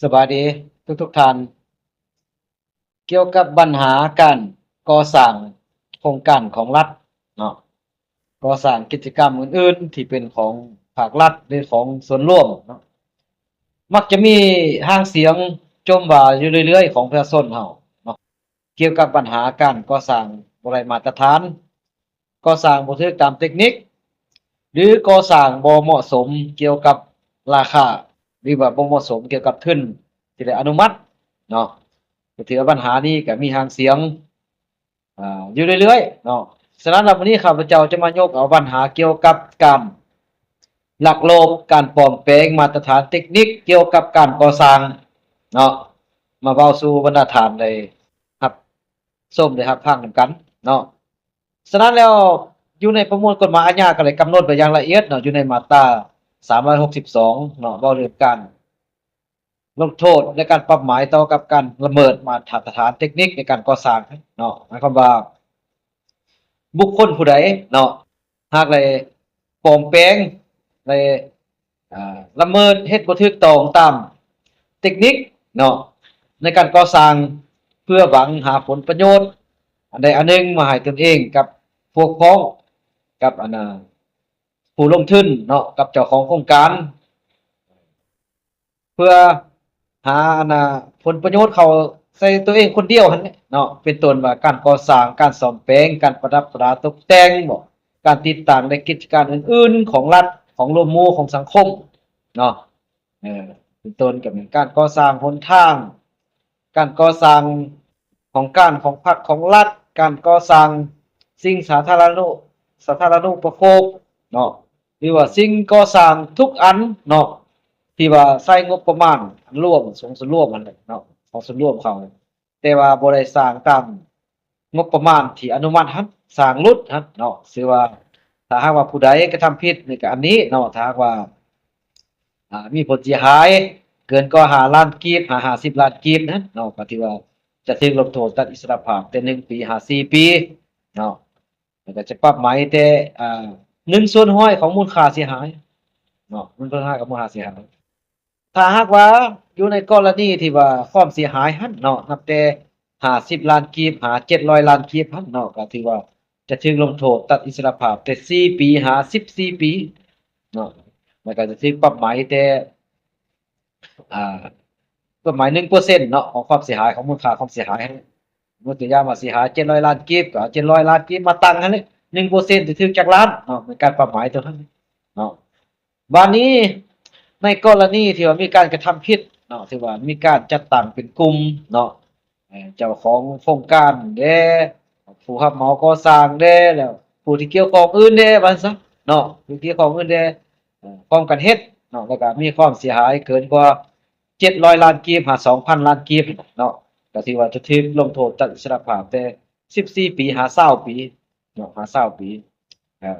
ສະບາຍດີທຸກໆທ່ານ. ກ່ຽວກັບບັນຫາການກໍ່ສ້າງໂຄງການຂອງລັດເນາະ, ກໍ່ສ້າງກິດຈະກຳອື່ນໆທີ່ເປັນຂອງພາກລັດ ຫຼື ຂອງສ່ວນລວມເນາະ, ມັກຈະມີຫາງສຽງຈົ່ມວ່າຢູ່ເລື້ອຍໆຂອງປະຊາຊົນເຮົາເນາະ ກ່ຽວກັບບັນຫາການກໍ່ສ້າງບໍ່ໄດ້ມາດຕະຖານ, ກໍ່ສ້າງບໍ່ຖືກຕາມເຕັກນິກ ຫຼື ກໍ່ສ້າງບໍ່ເໝາະສົມກ່ຽວກັບລາຄາ ຫຼືວ່າບໍ່ເໝາະສົມກ່ຽວກັບທຶນທີ່ໄດ້ອະນຸມັດເນາະ. ກໍຖືວ່າບັນຫານີ້ກໍມີຫາງສຽງ ອາ ຢູ່ເລື້ອຍໆເນາະ. ສະນັ້ນແລ້ວ ມື້ນີ້ຂ້າພະເຈົ້າຈະມາຍົກເອົາບັນຫາກ່ຽວກັບການລັກລອບ ການປອມແປງມາດຕະຖານເຕັກນິກກ່ຽວກັບການກໍ່ສ້າງເນາະ ມາເວົ້າສູ່ບັນດາທ່ານໄດ້ຮັບຊົມ ໄດ້ຮັບຟັງນຳກັນເນາະ. ສະນັ້ນແລ້ວ ຢູ່ໃນປະມວນກົດໝາຍອາຍາກໍໄດ້ກຳນົດໄວ້ຢ່າງລະອຽດເນາະ, ຢູ່ໃນມາດຕາສາມຮ້ອຍຫົກສິບສອງເນາະ ເວົ້າເລື່ອງການລົງໂທດ ແລະ ການປັບໃໝຕໍ່ກັບການລະເມີດມາດຕະຖານເຕັກນິກໃນການກໍ່ສ້າງເນາະ. ໝາຍຄວາມວ່າ ບຸກຄົນຜູ້ໃດເນາະ ຫາກໄດ້ປອມແປງ ໄດ້ ອ່າ ລະເມີດເຮັດບໍ່ຖືກຕ້ອງຕາມເຕັກນິກເນາະ ໃນການກໍ່ສ້າງ ເພື່ອຫວັງຫາຜົນປະໂຫຍດອັນໃດອັນໜຶ່ງມາໃຫ້ຕົນເອງກັບພວກພ້ອງ ກັບອັນນ່າ ຜູ້ລົງທຶນເນາະ ກັບເຈົ້າຂອງໂຄງການ ເພື່ອຫາອັນນ່າ ຜົນປະໂຫຍດເຂົ້າໃສ່ຕົວເອງຄົນດຽວຫັ້ນແຫຼະເນາະ, ເປັນຕົ້ນວ່າການກໍ່ສ້າງ, ການສ້ອມແປງ, ການປະດັບປະດາຕົກແຕ່ງບໍ, ການຕິດຕັ້ງ ແລະ ກິດຈະການອື່ນໆຂອງລັດ, ຂອງລວມໝູ່, ຂອງສັງຄົມເນາະ. ເອີ ເປັນຕົ້ນກໍແມ່ນການກໍ່ສ້າງຫົນທາງ, ການກໍ່ສ້າງຂອງການຂອງພັກຂອງລັດ, ການກໍ່ສ້າງສິ່ງສາທາລະນຸ ສາທາລະນຸປະໂພກເນາະ ຫຼືວ່າສິ່ງກໍ່ສ້າງທຸກອັນເນາະ ທີ່ວ່າໃຊ້ງົບປະມານລວມ ຂອງສ່ວນລວມຫັ້ນແຫຼະເນາະ, ຂອງສ່ວນລວມເຂົາ, ແຕ່ວ່າບໍ່ໄດ້ສ້າງຕາມ ງົບປະມານທີ່ອະນຸມັດຫັ້ນ ສ້າງຫຼຸດຫັ້ນເນາະ. ຊື່ວ່າ ຖ້າຫາກວ່າຜູ້ໃດກະທຳຜິດໃນການນີ້ເນາະ, ຖ້າຫາກວ່າ ອ່າ ມີຜົນເສຍຫາຍເກີນກວ່າຫ້າລ້ານກີບ ຫາຫ້າສິບລ້ານກີບນັ້ນເນາະ, ກໍຖືວ່າຈະຖືກລົງໂທດຕັດອິດສະຫຼະພາບແຕ່ໜຶ່ງປີຫາສີ່ປີເນາະ, ແລ້ວກໍຈະປັບໃໝແຕ່ ອ່າ ໜຶ່ງສ່ວນຮ້ອຍຂອງມູນຄ່າເສຍຫາຍເນາະ, ໜຶ່ງສ່ວນຮ້ອຍຂອງມູນຄ່າເສຍຫາຍ. ຖ້າຫາກວ່າຢູ່ໃນກໍລະນີທີ່ວ່າຄວາມເສຍຫາຍຫັ້ນເນາະ ນັບແຕ່ຫ້າສິບລ້ານກີບຫາເຈັດຮ້ອຍລ້ານກີບຫັ້ນເນາະ, ກໍຖືວ່າຈະຖືກລົງໂທດຕັດອິດສະຫຼະພາບແຕ່ສີ່ປີຫາສິບສີ່ປີເນາະ, ແລ້ວກໍຈະຖືກປັບໃໝແຕ່ ອ່າ ກົດໝາຍໜຶ່ງເປີເຊັນເນາະ ຂອງຄວາມເສຍຫາຍ ຂອງມູນຄ່າຄວາມເສຍຫາຍ. ຍົກຕົວຢ່າງວ່າເສຍຫາຍເຈັດຮ້ອຍລ້ານກີບ ກໍເອົາເຈັດຮ້ອຍລ້ານກີບມາຕັ້ງຫັ້ນແຫຼະ, ໜຶ່ງເປີເຊັນຈະຖືກຈັກລ້ານເນາະ, ເປັນການປັບໃໝຕົວນັ້ນເນາະ. ບາດນີ້ໃນກໍລະນີທີ່ວ່າມີການກະທຳຜິດເນາະ ທີ່ວ່າມີການຈັດຕັ້ງເປັນກຸ່ມເນາະ, ເຈົ້າຂອງໂຄງການແດ່ ຜູ້ຮັບເໝົາກໍ່ສ້າງແດ່ ແລ້ວຜູ້ທີ່ກ່ຽວຂ້ອງອື່ນແດ່ ວ່າຊັ້ນເນາະ, ຜູ້ກ່ຽວຂ້ອງອື່ນແດ່ ເອີ ຮ່ວມກັນເຮັດເນາະ, ແລ້ວກໍມີຄວາມເສຍຫາຍເກີນກວ່າເຈັດຮ້ອຍລ້ານກີບຫາສອງພັນລ້ານກີບເນາະ, ກໍຖືວ່າຈະຖືກລົງໂທດຕັດອິດສະຫຼະພາບແຕ່ສິບສີ່ປີຫາຊາວປີເນາະ, ຫາຊາວປີ ເອີ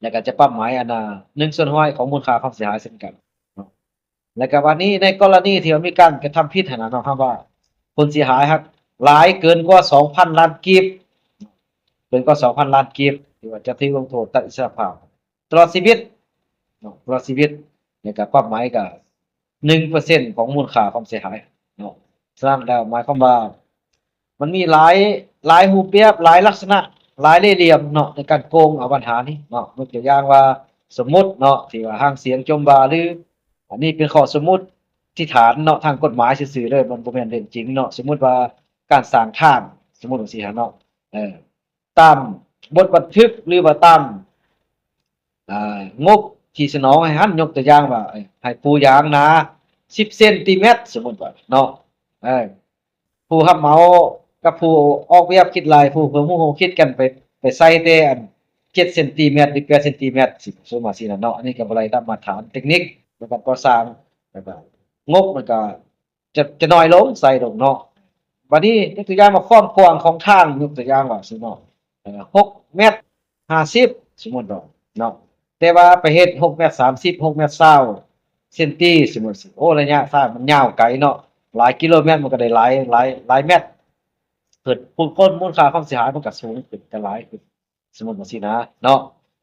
ແລ້ວກໍຈະປັບໃໝອັນນ່າ ໜຶ່ງສ່ວນຮ້ອຍຂອງມູນຄ່າຄວາມເສຍຫາຍເຊັ່ນກັນເນາະ. ແລ້ວກໍບາດນີ້ໃນກໍລະນີທີ່ວ່າມີການກະທຳຜິດຫັ້ນນະເນາະ, ເຮົາວ່າຜົນເສຍຫາຍຫາກຫຼາຍເກີນກວ່າສອງພັນລ້ານກີບ ເກີນກວ່າສອງພັນລ້ານກີບ ຖືວ່າຈະຖືກລົງໂທດຕັດອິດສະຫຼະພາບ ຕະຫຼອດຊີວິດເນາະ, ຕະຫຼອດຊີວິດ ແລ້ວກໍປັບໃໝກໍໜຶ່ງເປີເຊັນຂອງມູນຄ່າຄວາມເສຍຫາຍເນາະ. ສະນັ້ນແລ້ວໝາຍຄວາມວ່າ ມັນມີຫຼາຍ ຫຼາຍຮູບແບບ ຫຼາຍລັກສະນະ ຫຼາຍເລ່ຫຼ່ຽມເນາະ ໃນການໂກງເອົາບັນຫານີ້ເນາະ. ຍົກຕົວຢ່າງວ່າ ສົມມຸດເນາະ ທີ່ວ່າຫາງສຽງຈົ່ມວ່າ ຫຼື ອັນນີ້ເປັນຂໍ້ສົມມຸດຖານເນາະ ທາງກົດໝາຍຊື່ໆເດີ, ມັນບໍ່ແມ່ນເລື່ອງຈິງເນາະ. ສົມມຸດວ່າການສ້າງທາງ ສົມມຸດວ່າຊີ້ຫັ້ນເນາະ ເອີ ຕາມບົດບັນທຶກ ຫຼືວ່າຕາມ ອ່າ ງົບທີ່ສະໜອງໃຫ້ຫັ້ນ, ຍົກຕົວຢ່າງວ່າ ເອີ ໃຫ້ປູຢາງໜາສິບເຊັນຕີແມັດ ສົມມຸດວ່າເນາະ, ເອີ ຜູ້ຮັບເໝົາກັບຜູ້ອອກແບບຄິດໄລ່ ຜູ້ເພີ່ມຮູ້ຮູ້ຄິດກັນໄປ ໄປໃສ່ແຕ່ອັນເຈັດເຊັນຕີແມັດ ຫຼື ແປດເຊັນຕີແມັດ ຊິສົມວ່າຊີ້ນະເນາະ. ອັນນີ້ກໍບໍ່ໄດ້ຕາມມາດຕະຖານເຕັກນິກໃນການກໍ່ສ້າງ ແລ້ວກໍງົບມັນກໍ ຈະ ຈະໜ້ອຍລົງ ໃສ່ລົງເນາະ. ບາດນີ້ຍົກຕົວຢ່າງວ່າຄວາມກວ້າງຂອງທາງ ຍົກຕົວຢ່າງວ່າຊີ້ເນາະ ເອີ ຫົກແມັດຫ້າສິບ ສົມມຸດວ່າເນາະ, ແຕ່ວ່າໄປເຮັດຫົກແມັດສາມສິບ ຫົກແມັດຊາວເຊັນຕີ ສົມມຸດ, ໂອ້ ໄລຍະທາງມັນຍາວໄກເນາະ, ຫຼາຍກິໂລແມັດ ມັນກໍໄດ້ຫຼາຍ ຫຼາຍ ຫຼາຍແມັດ, ເກີດຜູ້ຄົນ ມູນຄ່າຄວາມເສຍຫາຍມັນກໍສູງຂຶ້ນ ກໍຫຼາຍຂຶ້ນ. ສົມມຸດວ່າຊີ້ນະເນາະ,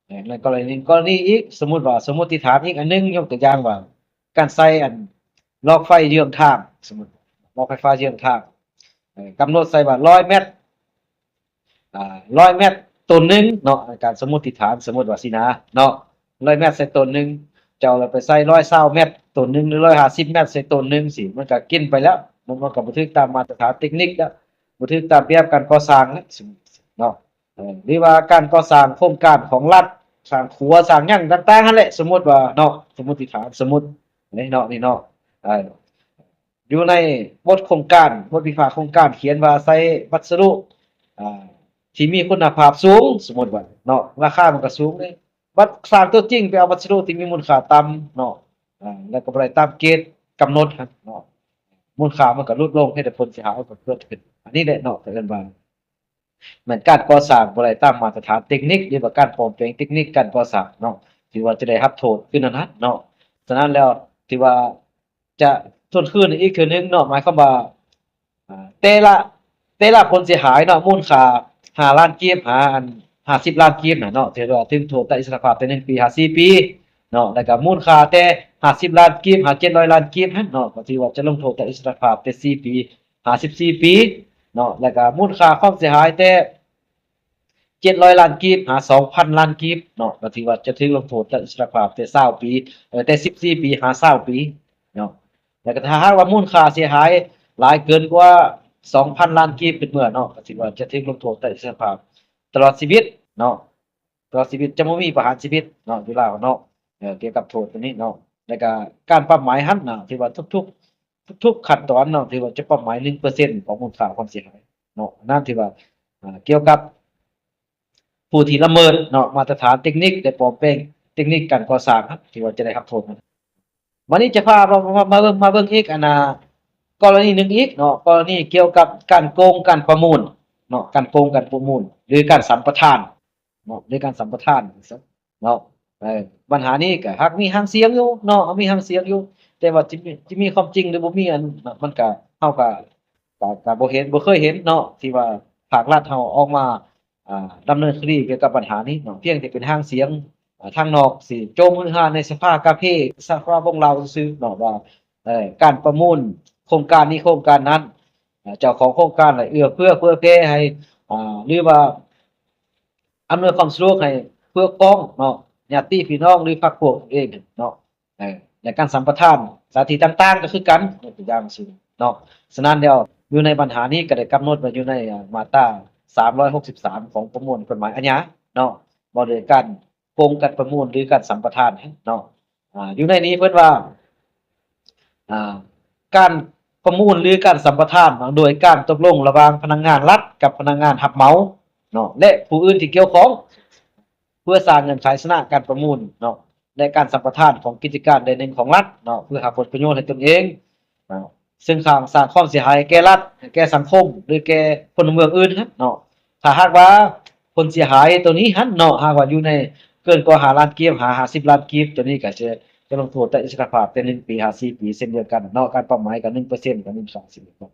ເອີ ໃນກໍລະນີ ກໍລະນີອີກ ສົມມຸດວ່າ ສົມມຸດຖານອີກອັນໜຶ່ງ ຍົກຕົວຢ່າງວ່າ ການໃສ່ອັນ ຫຼອກໄຟເຍືອງທາງ ສົມມຸດ ຫຼອກໄຟຟ້າເຍືອງທາງ ເອີ ກຳນົດໃສ່ວ່າຮ້ອຍແມັດ ອ່າ ຮ້ອຍແມັດ ຕົນໜຶ່ງເນາະ ການສົມມຸດຖານ ສົມມຸດວ່າຊີ້ນະເນາະ ຮ້ອຍແມັດໃສ່ຕົນໜຶ່ງ ເຈົ້າລະໄປໃສ່ຮ້ອຍຊາວແມັດຕົນໜຶ່ງ ຫຼື ຮ້ອຍຫ້າສິບແມັດໃສ່ຕົນໜຶ່ງ ຊີ້ ມັນກະກິນໄປແລ້ວ ມັນ ມັນກະບໍ່ຖືກຕາມມາດຕະຖານເຕັກນິກແລ້ວ ບໍ່ຖືກຕາມແບບການກໍ່ສ້າງແລ້ວ ເນາະ ເອີ ຫຼືວ່າການກໍ່ສ້າງໂຄງການຂອງລັດ ສ້າງຂົວສ້າງຫຍັງຕ່າງໆຫັ້ນແຫຼະ ສົມມຸດວ່າເນາະ ສົມມຸດຖານ ສົມມຸດນີ້ເນາະ ນີ້ເນາະ ເອີ ຢູ່ໃນບົດໂຄງການ ບົດວິພາກໂຄງການຂຽນວ່າໃຊ້ວັດສະດຸ ອ່າ ທີ່ມີຄຸນນະພາບສູງ ສົມມຸດວ່າເນາະ ລາຄາມັນກໍສູງເດ້ ບັດສ້າງຕົວຈິງໄປເອົາວັດສະດຸທີ່ມີມູນຄ່າຕ່ຳເນາະ ອ່າ ແລ້ວກໍບໍ່ໄດ້ຕາມເກນກຳນົດຫັ້ນເນາະ ມູນຄ່າມັນກໍຫຼຸດລົງ ເຮັດໃຫ້ຜົນເສຍຫາຍກໍເກີດຂຶ້ນ ອັນນີ້ແຫຼະເນາະ ກໍເອີ້ນວ່າ ແມ່ນການກໍ່ສ້າງບໍ່ໄດ້ຕາມມາດຕະຖານເຕັກນິກ ຫຼືວ່າການປອມແປງເຕັກນິກການກໍ່ສ້າງເນາະ ຖືວ່າຈະໄດ້ຮັບໂທດຄືນັ້ນນະເນາະ ສະນັ້ນແລ້ວ ຖືວ່າຈະທົວນຄືນອີກເທື່ອໜຶ່ງເນາະ ໝາຍຄວາມວ່າ ອ່າ ແຕ່ລະ ແຕ່ລະຜົນເສຍຫາຍເນາະ ມູນຄ່າຫ້າລ້ານກີບ ຫາອັນຫ້າສິບລ້ານກີບນະເນາະ ຖືວ່າຖືກໂທດຕັດອິດສະຫຼະພາບແຕ່ໜຶ່ງປີຫາສີ່ປີເນາະ ແລ້ວກໍມູນຄ່າແຕ່ຫ້າສິບລ້ານກີບຫາເຈັດຮ້ອຍລ້ານກີບຫັ້ນເນາະ ກໍຖືວ່າຈະລົງໂທດຕັດອິດສະຫຼະພາບແຕ່ສີ່ປີຫາສິບສີ່ປີເນາະ ແລ້ວກໍມູນຄ່າຄວາມເສຍຫາຍແຕ່ ເຈັດຮ້ອຍລ້ານກີບຫາສອງພັນລ້ານກີບເນາະ ກໍຖືວ່າຈະຖືກລົງໂທດຕັດອິດສະຫຼະພາບແຕ່ຊາວປີ ເອີ ແຕ່ສິບສີ່ປີຫາຊາວປີເນາະ ແລ້ວກໍຖ້າຫາກວ່າມູນຄ່າເສຍຫາຍຫຼາຍເກີນກວ່າສອງພັນລ້ານກີບຂຶ້ນເມືອເນາະ ກໍຖືວ່າຈະຖືກລົງໂທດຕັດອິດສະຫຼະພາບຕະຫຼອດຊີວິດເນາະ ຕະຫຼອດຊີວິດ ຈະບໍ່ມີປະຫານຊີວິດເນາະ ຢູ່ລາວເນາະ ເອີ ກ່ຽວກັບໂທດຕົວນີ້ເນາະ ແລ້ວກໍການປັບໃໝຫັ້ນນະ ຖືວ່າທຸກໆ ທຸກໆຂັ້ນຕອນເນາະ ຖືວ່າຈະປັບໃໝໜຶ່ງເປີເຊັນຂອງມູນຄ່າຄວາມເສຍຫາຍເນາະ ນັ້ນຖືວ່າ ອ່າ ກ່ຽວກັບຜູ້ທີ່ລະເມີດເນາະ ມາດຕະຖານເຕັກນິກ ແລະ ປອມແປງເຕັກນິກການກໍ່ສ້າງ ຖືວ່າຈະໄດ້ຮັບໂທດ. ບັດນີ້ຈະພາມາ ມາ ມາເບິ່ງ ມາເບິ່ງອີກ ອັນນ່າ ກໍລະນີໜຶ່ງອີກເນາະ ກໍລະນີກ່ຽວກັບການໂກງການປະມູນເນາະ ການໂກງການປະມູນ ຫຼື ການສຳປະທານເນາະ ຫຼື ການສຳປະທານ ເນາະ ເອີ ບັນຫານີ້ກໍຫາກມີຫາງສຽງຢູ່ເນາະ ມີຫາງສຽງຢູ່ ແຕ່ວ່າຈະມີ ຈະມີຄວາມຈິງຫຼືບໍ່ມີ ອັນ ມັນກໍ ເຮົາກໍ ກໍ ກໍບໍ່ເຫັນ ບໍ່ເຄີຍເຫັນເນາະ ທີ່ວ່າພາກລັດເຮົາອອກມາ ອ່າ ດຳເນີນຄະດີກ່ຽວກັບບັນຫານີ້ເນາະ ພຽງແຕ່ເປັນຫາງສຽງ ອ່າ ທາງນອກຊິໂຈມຮືຮາໃນສະພາກາເຟ ສະພາວົງເຫຼົ້າຊື່ໆເນາະ ວ່າ ເອີ ການປະມູນໂຄງການນີ້ໂຄງການນັ້ນ ອ່າ ເຈົ້າຂອງໂຄງການລະເອື້ອເຟື້ອເຜື່ອແຜ່ໃຫ້ ອ່າ ຫຼືວ່າ ອຳນວຍຄວາມສະດວກໃຫ້ເພື່ອຄອງເນາະ ຍາດຕິພີ່ນ້ອງ ຫຼື ພັກພວກຕົນເອງເນາະ ເອີ ໃນການສຳປະທານສະຖານທີ່ຕ່າງໆກໍຄືກັນ ຍົກຕົວຢ່າງຊີ້ເນາະ ສະນັ້ນແລ້ວ ຢູ່ໃນບັນຫານີ້ກໍໄດ້ກຳນົດໄວ້ຢູ່ໃນ ອ່າ ມາດຕາສາມຮ້ອຍຫົກສິບສາມຂອງປະມວນກົດໝາຍອາຍາເນາະ ວ່າດ້ວຍການໂກງການປະມູນ ຫຼື ການສຳປະທານເນາະ ອ່າ ຢູ່ໃນນີ້ເພິ່ນວ່າ ອ່າ ການປະມູນ ຫຼື ການສຳປະທານເນາະ ໂດຍການຕົກລົງລະຫວ່າງພະນັກງານລັດກັບພະນັກງານຮັບເໝົາເນາະ ແລະ ຜູ້ອື່ນທີ່ກ່ຽວຂ້ອງ ເພື່ອສ້າງເງື່ອນໄຂຊະນະການປະມູນເນາະ ແລະ ການສຳປະທານຂອງກິດຈະການໃດໜຶ່ງຂອງລັດເນາະ ເພື່ອຫາຜົນປະໂຫຍດໃຫ້ຕົນເອງເນາະ ເຊິ່ງສ້າງ ສ້າງຄວາມເສຍຫາຍແກ່ລັດ ແກ່ສັງຄົມ ຫຼື ແກ່ພົນລະເມືອງອື່ນເນາະ ຖ້າຫາກວ່າຜົນເສຍຫາຍໂຕນີ້ຫັ້ນເນາະ ຫາກວ່າຢູ່ໃນເກີນກວ່າຫ້າລ້ານກີບ ຫາຫ້າສິບລ້ານກີບ ໂຕນີ້ກໍຈະ ຈະລົງໂທດຕັດອິດສະຫຼະພາບແຕ່ໜຶ່ງປີຫາສີ່ປີເຊັ່ນດຽວກັນເນາະ ການປັບໃໝກໍໜຶ່ງເປີເຊັນ ກໍໜຶ່ງສອງສິບເນາະ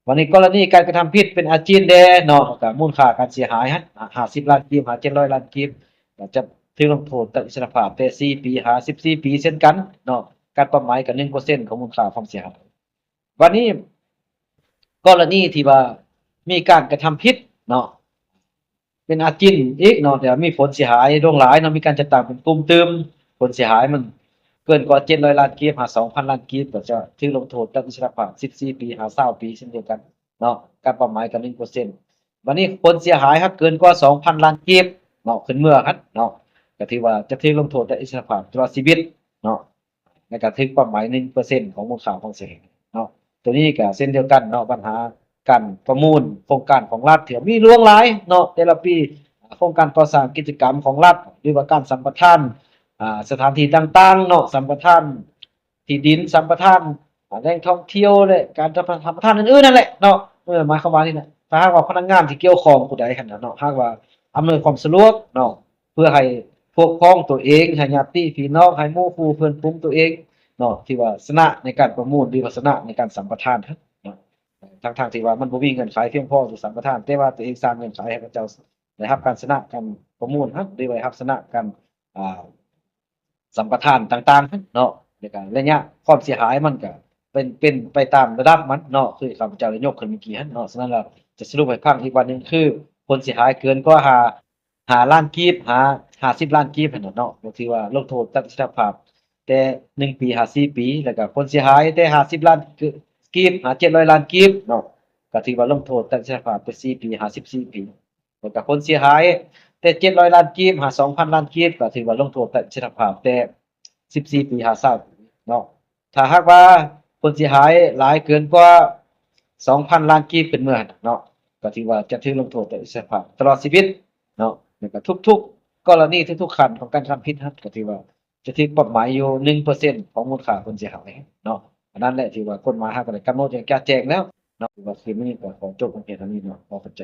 ວັນນີ້ກໍລະນີການກະທຳຜິດເປັນອາຈິນແດ່ເນາະ ກໍມູນຄ່າການເສຍຫາຍຫັ້ນ ອ່າ ຫ້າສິບລ້ານກີບ ຫາເຈັດຮ້ອຍລ້ານກີບ ກໍຈະຖືກລົງໂທດຕັດອິດສະຫຼະພາບແຕ່ສີ່ປີຫາສິບສີ່ປີເຊັ່ນກັນເນາະ ການປັບໃໝກໍໜຶ່ງເປີເຊັນຂອງມູນຄ່າຄວາມເສຍຫາຍ. ບັດນີ້ກໍລະນີທີ່ວ່າມີການກະທຳຜິດເນາະ ເປັນອາຈິນອີກເນາະ ແຕ່ວ່າມີຜົນເສຍຫາຍຫຼວງຫຼາຍເນາະ ມີການຈັດຕັ້ງເປັນກຸ່ມຕື່ມ ຜົນເສຍຫາຍມັນເກີນກວ່າເຈັດຮ້ອຍລ້ານກີບຫາສອງພັນລ້ານກີບ ກໍຈະຖືກລົງໂທດຕັດອິດສະຫຼະພາບສິບສີ່ປີຫາຊາວປີເຊັ່ນດຽວກັນເນາະ ການປັບໃໝກໍໜຶ່ງເປີເຊັນ. ບັດນີ້ຜົນເສຍຫາຍຫາກເກີນກວ່າສອງພັນລ້ານກີບເນາະ ຂຶ້ນເມືອຫັ້ນເນາະ ກໍຖືວ່າຈະຖືກລົງໂທດຕັດອິດສະຫຼະພາບຕະຫຼອດຊີວິດເນາະ ແລ້ວກໍຖືກປັບໃໝໜຶ່ງເປີເຊັນຂອງມູນຄ່າຄວາມເສຍຫາຍເນາະ. ໂຕນີ້ກໍເຊັ່ນດຽວກັນເນາະ ບັນຫາການປະມູນໂຄງການຂອງລັດທີ່ມີຫຼວງຫຼາຍເນາະ ແຕ່ລະປີ ໂຄງການກໍ່ສ້າງກິດຈະກຳຂອງລັດ ຫຼືວ່າການສຳປະທານ ອ່າ ສະຖານທີ່ຕ່າງໆເນາະ ສຳປະທານທີ່ດິນ ສຳປະທານ ອ່າ ແຫຼ່ງທ່ອງທ່ຽວ ແລະ ການສຳປະທານ ສຳປະທານອື່ນໆນັ້ນແຫຼະເນາະ ເອີ ໝາຍຄວາມວ່ານີ້ນະ ຖ້າຫາກວ່າພະນັກງານທີ່ກ່ຽວຂ້ອງຜູ້ໃດຫັ້ນນະເນາະ ຫາກວ່າອຳນວຍຄວາມສະດວກເນາະ ເພື່ອໃຫ້ປົກປ້ອງຕົວເອງ ໃຫ້ຍາດຕິພີ່ນ້ອງ ໃຫ້ໝູ່ຄູ່ເພື່ອນຝູງຕົວເອງເນາະ ທີ່ວ່າຊະນະໃນການປະມູນ ຫຼືວ່າຊະນະໃນການສຳປະທານເນາະ ທັງໆທີ່ວ່າມັນບໍ່ມີເງື່ອນໄຂພຽງພໍທີ່ສຳປະທານ ແຕ່ວ່າຕົວເອງສ້າງເງື່ອນໄຂໃຫ້ເຂົາເຈົ້າໄດ້ຮັບການຊະນະການປະມູນຫັ້ນ ຫຼືໄດ້ຮັບຊະນະການ ອ່າ ສຳປະທານຕ່າງໆເນາະ ແລ້ວກະໄລຍະຄວາມເສຍຫາຍມັນກະ ເປັນ ເປັນໄປຕາມລະດັບມັນເນາະ ຄືຂ້າພະເຈົ້າໄດ້ຍົກຂຶ້ນເມື່ອກີ້ຫັ້ນເນາະ. ສະນັ້ນລະ ຈະສະຫຼຸບໃຫ້ຟັງອີກບາດໜຶ່ງ ຄື ຄົນເສຍຫາຍເກີນກວ່າ ຫ້າ ຫ້າລ້ານກີບ ຫາ ຫ້າສິບລ້ານກີບຫັ້ນນະເນາະ ກໍຖືວ່າລົງໂທດຕັດອິດສະຫຼະພາບແຕ່ໜຶ່ງປີຫາສີ່ປີ ແລ້ວກໍຄົນເສຍຫາຍແຕ່ຫ້າສິບລ້ານກີບຫາເຈັດຮ້ອຍລ້ານກີບເນາະ ກໍຖືວ່າລົງໂທດຕັດອິດສະຫຼະພາບແຕ່ສີ່ປີຫາສິບສີ່ປີ ແລ້ວກໍຄົນເສຍຫາຍແຕ່ເຈັດຮ້ອຍລ້ານກີບຫາສອງພັນລ້ານກີບ ກໍຖືວ່າລົງໂທດຕັດອິດສະຫຼະພາບແຕ່ສິບສີ່ປີຫາຊາວປີເນາະ. ຖ້າຫາກວ່າຄົນເສຍຫາຍຫຼາຍເກີນກວ່າສອງພັນລ້ານກີບຂຶ້ນເມືອເນາະ ກໍຖືວ່າຈະຖືກລົງໂທດຕັດອິດສະຫຼະພາບຕະຫຼອດຊີວິດເນາະ ແລ້ວກໍທຸກໆກໍລະນີ ທຸກໆຂັ້ນຂອງການກະທຳຜິດຫັ້ນ ກໍຖືວ່າຈະຖືກປັບໃໝຢູ່ໜຶ່ງເປີເຊັນຂອງມູນຄ່າຜົນເສຍຫາຍເນາະ. ອັນນັ້ນແຫຼະ ຖືວ່າກົດໝາຍເຮົາກໍໄດ້ກຳນົດຢ່າງຈະແຈ້ງແລ້ວເນາະ. ຖືວ່າຄລິບນີ້ກໍຂໍຈົບລົງພຽງເທົ່ານີ້ເນາະ ຂໍຂອບໃຈ.